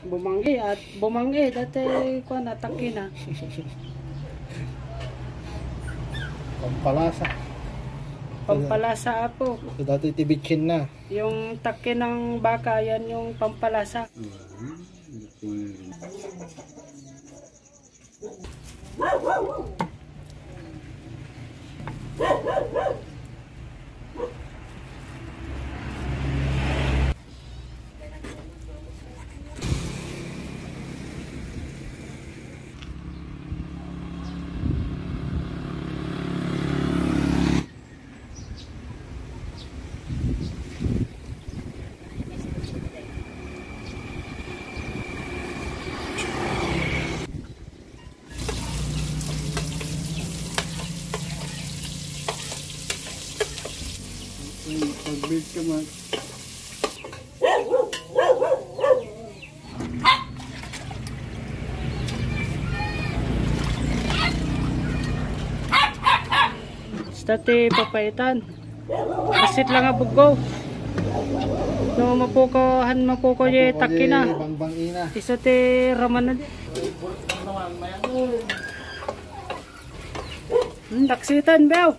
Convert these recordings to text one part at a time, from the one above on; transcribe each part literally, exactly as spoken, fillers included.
Bumanggi at bumanggi dati kuan, atakina. Pampalasa. Pampalasa, apo. So, dati ti bitsin na. Yung takinang baka, yan yung pampalasa. Pag-build ka, man. Basta ti papaitan. Basit lang a buggo. No, mapuko, han mapuko ye takina. Bangbang ina. Isu ti raman na di. Hmm, daksitan, beo.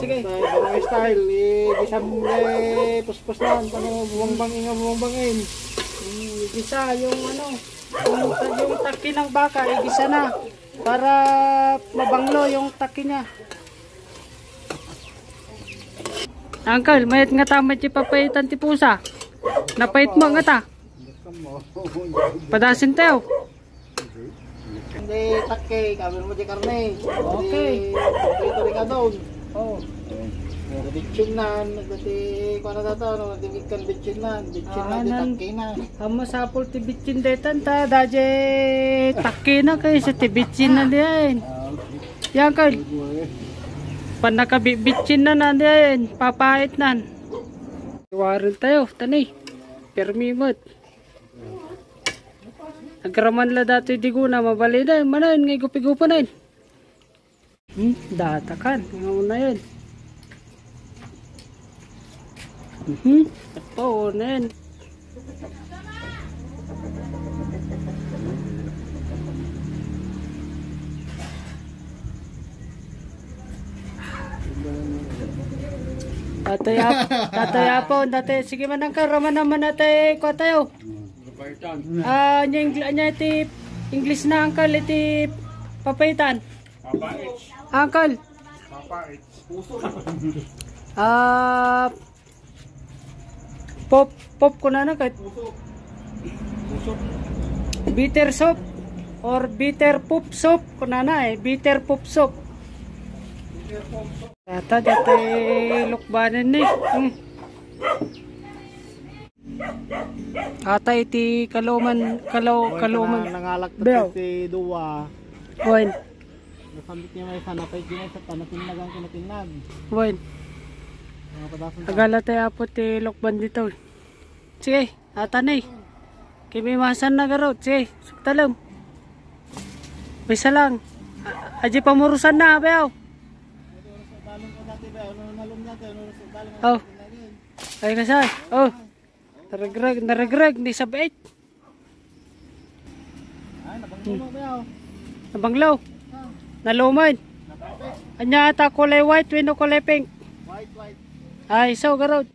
Sige. Style, style, eh, gisam, eh, puspos na, ano, buwangbang inga, buwangbang in. Hmm, igisa yung ano, yung, yung takinang baka, igisa na para mabanglo yung taki niya. Uncle, mayat nga ta, may ti papaitan ti pusa. Napait mo nga ta. Padasin tayo. Hindi, takke, kabil mo di karne. Okay. Hindi, dito rin ka doon. Oh. Bitchin nan, dati, kuha na data, no? Di kan bitchin nan, bitchin nan, di takke na. Ang masapul ti bitchin detan ta, daje takke na kayo sa ti bitchin na diyan. Yan, Carl. Panakabitchin na na diyan, papait nan. Iwaran tayo, tani. Permi mo't. Agraman la datoy diguna, mabalin na, manen, ngay gupi-gupa na yun. Hmm, datakan, nga una yun. Mhm, ito, una yun. Tatay Ap-, Tatay Apo, dati, sige man ang karama naman natin, kuha tayo. Ah, anya Ingl-, anya iti English na, uncle, iti papaitan? Papa H. Uncle. Papa H. Ah, pop, pop ko na na kat. Puso. Bitter soup or bitter poop soup ko na na eh. Bitter poop soup. Bitter poop soup. Ata, dati lukbanan ni. Hmm. Ata iti kaluman, kalu-, Oy, kaluman. Kana nangalak Bel. Ti duwa. Wen. Nasambit niya may sana pa yung sa tanatinnagan ko natinag. Wen. Mga padasan ta. Agala tayo apo ti lukban dito. Sige, ata na eh. Kimi masan na garot. Sige, suktalem. Bisa lang. A-, aji pamurusan na, Bel. Oh. Ay, kasal. Oh. Naregreg, naregreg, ni sabit. Ay, nabanglo mo ba? Nabanglo. Naluman. Anya ata kulay white, wenno kulay pink. White, white. Ay, so, garod.